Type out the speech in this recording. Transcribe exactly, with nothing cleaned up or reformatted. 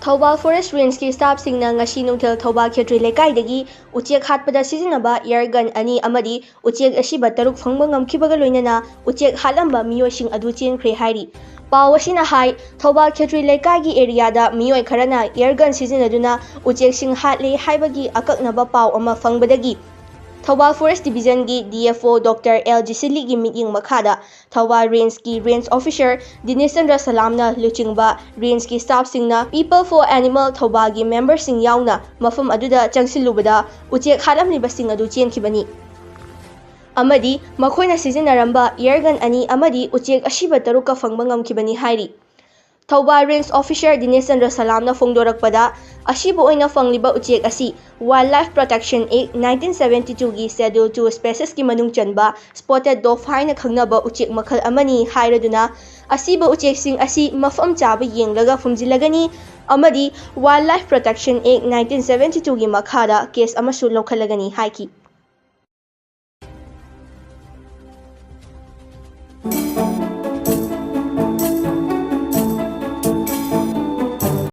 Thoubal forest ꯔꯦꯟꯖꯀꯤ ꯁ꯭ꯇꯥꯐꯁꯤꯡꯅ ꯉꯁꯤ ꯅꯨꯡꯊꯤꯜ ꯊꯧꯕꯥꯜ ꯈꯦꯇ꯭ꯔꯤ ꯂꯩꯀꯥꯏꯗꯒꯤ ꯎꯆꯦꯛ ꯍꯥꯠꯄꯗ ꯁꯤꯖꯤꯟꯅꯕ ꯏꯌꯔ ꯒꯟ ꯑꯅꯤ ꯑꯃꯗꯤ ꯎꯆꯦꯛ ꯑꯁꯤꯕ ꯇꯔꯨꯛ ꯐꯪꯕ ꯉꯝꯈꯤꯕꯒ ꯂꯣꯏꯅꯅ ꯎꯆꯦꯛ ꯍꯥꯠꯂꯝꯕ ꯃꯤꯑꯣꯏꯁꯤꯡ ꯑꯗꯨ ꯆꯦꯟꯈ꯭ꯔꯦ ꯍꯥꯏꯔꯤ꯫ ꯄꯥꯎ ꯑꯁꯤꯅ ꯍꯥꯏ, ꯊꯧꯕꯥꯜ ꯈꯦꯇ꯭ꯔꯤ ꯂꯩꯀꯥꯏꯒꯤ ꯑꯦꯔꯤꯌꯥꯗ ꯃꯤꯑꯣꯏ ꯈꯔꯅ ꯏꯌꯔ ꯒꯟ ꯁꯤꯖꯤꯟꯅꯗꯨꯅ ꯎꯆꯦꯛꯁꯤꯡ ꯍꯥꯠꯂꯦ ꯍꯥꯏꯕꯒꯤ ꯑꯀꯛꯅꯕ ꯄꯥꯎ ꯑꯃ ꯐꯪꯕꯗꯒꯤ ꯊꯧꯕꯥꯜ ꯐꯣꯔꯦꯁ ꯗꯤꯕꯤꯖꯟꯒꯤ D F O doctor L ꯖꯤꯁꯤꯂꯤꯒꯤ ꯃꯤꯠꯌꯦꯡ ꯃꯈꯥꯗ ꯊꯧꯕꯥꯜ ꯔꯦꯟꯖꯀꯤ ꯔꯦꯟꯖ ꯑꯣꯐꯤꯁꯔ ꯗꯤꯅꯦꯁ ꯆꯟꯗ꯭ꯔ ꯁꯂꯥꯝꯅ ꯂꯨꯆꯤꯡꯕ ꯔꯦꯟꯖꯀꯤ ꯁ꯭ꯇꯥꯐꯁꯤꯡꯅ People for Animal ꯊꯧꯕꯥꯜꯒꯤ ꯃꯦꯝꯕꯔꯁꯤꯡ ꯌꯥꯎꯅ ꯃꯐꯝ ꯑꯗꯨꯗ ꯆꯪꯁꯤꯜꯂꯨꯕꯗ ꯎꯆꯦꯛ ꯍꯥꯠꯂꯝꯂꯤꯕꯁꯤꯡ ꯑꯗꯨ ꯆꯦꯟꯈꯤꯕꯅꯤ ꯑꯃꯗꯤ ꯃꯈꯣꯏꯅ ꯁꯤꯖꯤꯟꯅꯔꯝꯕ ꯏꯌꯔ ꯒꯟ ꯑꯅꯤ ꯑꯃꯗꯤ ꯎꯆꯦꯛ ꯑꯁꯤꯕ ꯇꯔꯨꯛꯀ ꯐꯪꯕ ꯉꯝꯈꯤꯕꯅꯤ ꯍꯥꯏꯔꯤ꯫ ꯊꯧꯕꯥꯜ ꯔꯦꯟꯖ ꯑꯣꯐꯤꯁꯔ ꯗꯤꯅꯦꯁ ꯆꯟꯗ꯭ꯔ ꯁꯂꯥꯝꯅ ꯐꯣꯡꯗꯣꯔꯛꯄꯗ, ꯑꯁꯤꯕ ꯑꯣꯏꯅ ꯐꯪꯂꯤꯕ ꯎꯆꯦꯛ ꯑꯁꯤ Wildlife Protection Act nineteen seventy twoꯒꯤ Schedule two speciesꯀꯤ ꯃꯅꯨꯡ ꯆꯟꯕ spotted dove ꯍꯥꯏꯅ ꯈꯪꯅꯕ ꯎꯆꯦꯛ ꯃꯈꯜ ꯑꯃꯅꯤ ꯍꯥꯏꯔꯗꯨꯅ, ꯑꯁꯤꯕ ꯎꯆꯦꯛꯁꯤꯡ ꯑꯁꯤ ꯃꯐꯝ ꯆꯥꯕ ꯌꯦꯡꯂꯒ ꯐꯨꯝꯖꯤꯜꯂꯒꯅꯤ ꯑꯃꯗꯤ Wildlife Protection Act nineteen seventy twoꯒꯤ ꯃꯈꯥꯗ ꯀꯦꯁ ꯑꯃꯁꯨ ꯂꯧꯈꯠꯂꯒꯅꯤ ꯍꯥꯏꯈꯤ꯫